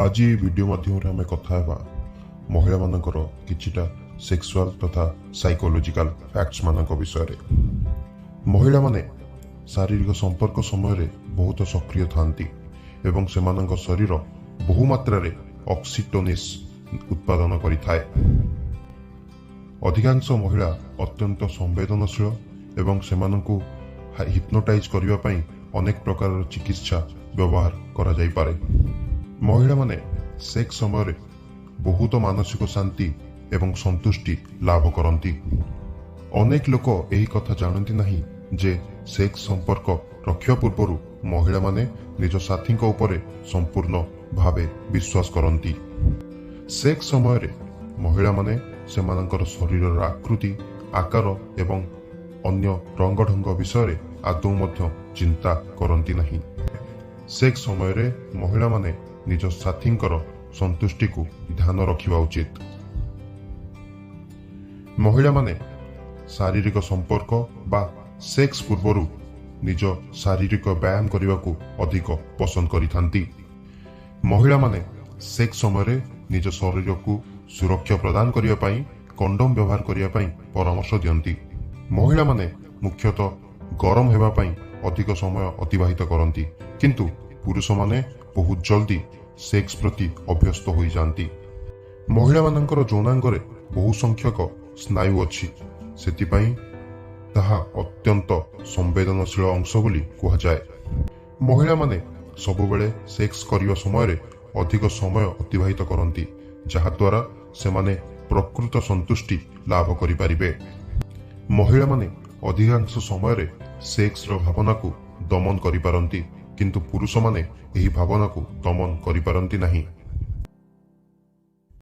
ଆଜି ଏହି ଭିଡ଼ିଓ ମାଧ୍ୟମରେ ଆମେ କଥା ହେବା ମହିଳାମାନଙ୍କର କିଛିଟା ସେକ୍ସୁଆଲ ତଥା ସାଇକୋଲୋଜିକାଲ ଫ୍ୟାକ୍ଟସମାନଙ୍କ ବିଷୟରେ। ମହିଳାମାନେ ଶାରୀରିକ ସମ୍ପର୍କ ସମୟରେ ବହୁତ ସକ୍ରିୟ ଥାନ୍ତି ଏବଂ ସେମାନଙ୍କ ଶରୀର ବହୁମାତ୍ରାରେ ଅକ୍ସିଟୋନିସ୍ ଉତ୍ପାଦନ କରିଥାଏ। ଅଧିକାଂଶ ମହିଳା ଅତ୍ୟନ୍ତ ସମ୍ବେଦନଶୀଳ ଏବଂ ସେମାନଙ୍କୁ ହିପ୍ନୋଟାଇଜ୍ କରିବା ପାଇଁ ଅନେକ ପ୍ରକାରର ଚିକିତ୍ସା ବ୍ୟବହାର କରାଯାଇପାରେ। ମହିଳାମାନେ ସେକ୍ସ ସମୟରେ ବହୁତ ମାନସିକ ଶାନ୍ତି ଏବଂ ସନ୍ତୁଷ୍ଟି ଲାଭ କରନ୍ତି। ଅନେକ ଲୋକ ଏହି କଥା ଜାଣନ୍ତି ନାହିଁ ଯେ ସେକ୍ସ ସମ୍ପର୍କ ରଖିବା ପୂର୍ବରୁ ମହିଳାମାନେ ନିଜ ସାଥୀଙ୍କ ଉପରେ ସମ୍ପୂର୍ଣ୍ଣ ଭାବେ ବିଶ୍ୱାସ କରନ୍ତି। ସେକ୍ସ ସମୟରେ ମହିଳାମାନେ ସେମାନଙ୍କର ଶରୀରର ଆକୃତି, ଆକାର ଏବଂ ଅନ୍ୟ ରଙ୍ଗଢଙ୍ଗ ବିଷୟରେ ଆଦୌ ମଧ୍ୟ ଚିନ୍ତା କରନ୍ତି ନାହିଁ। ସେକ୍ସ ସମୟରେ ମହିଳାମାନେ ନିଜ ସାଥୀଙ୍କର ସନ୍ତୁଷ୍ଟିକୁ ଧ୍ୟାନ ରଖିବା ଉଚିତ। ମହିଳାମାନେ ଶାରୀରିକ ସମ୍ପର୍କ ବା ସେକ୍ସ ପୂର୍ବରୁ ନିଜ ଶାରୀରିକ ବ୍ୟାୟାମ କରିବାକୁ ଅଧିକ ପସନ୍ଦ କରିଥାନ୍ତି। ମହିଳାମାନେ ସେକ୍ସ ସମୟରେ ନିଜ ଶରୀରକୁ ସୁରକ୍ଷା ପ୍ରଦାନ କରିବା ପାଇଁ କଣ୍ଡୋମ ବ୍ୟବହାର କରିବା ପାଇଁ ପରାମର୍ଶ ଦିଅନ୍ତି। ମହିଳାମାନେ ମୁଖ୍ୟତଃ ଗରମ ହେବା ପାଇଁ ଅଧିକ ସମୟ ଅତିବାହିତ କରନ୍ତି, କିନ୍ତୁ ପୁରୁଷମାନେ ବହୁତ ଜଲ୍ଦି ସେକ୍ସ ପ୍ରତି ଅଭ୍ୟସ୍ତ ହୋଇଯାଆନ୍ତି। ମହିଳାମାନଙ୍କର ଯୌନାଙ୍ଗରେ ବହୁ ସଂଖ୍ୟକ ସ୍ନାୟୁ ଅଛି, ସେଥିପାଇଁ ତାହା ଅତ୍ୟନ୍ତ ସମ୍ବେଦନଶୀଳ ଅଂଶ ବୋଲି କୁହାଯାଏ। ମହିଳାମାନେ ସବୁବେଳେ ସେକ୍ସ କରିବା ସମୟରେ ଅଧିକ ସମୟ ଅତିବାହିତ କରନ୍ତି, ଯାହାଦ୍ୱାରା ସେମାନେ ପ୍ରକୃତ ସନ୍ତୁଷ୍ଟି ଲାଭ କରିପାରିବେ। ମହିଳାମାନେ ଅଧିକାଂଶ ସମୟରେ ସେକ୍ସର ଭାବନାକୁ ଦମନ କରିପାରନ୍ତି, କିନ୍ତୁ ପୁରୁଷମାନେ ଏହି ଭାବନାକୁ ଦମନ କରିପାରନ୍ତି ନାହିଁ।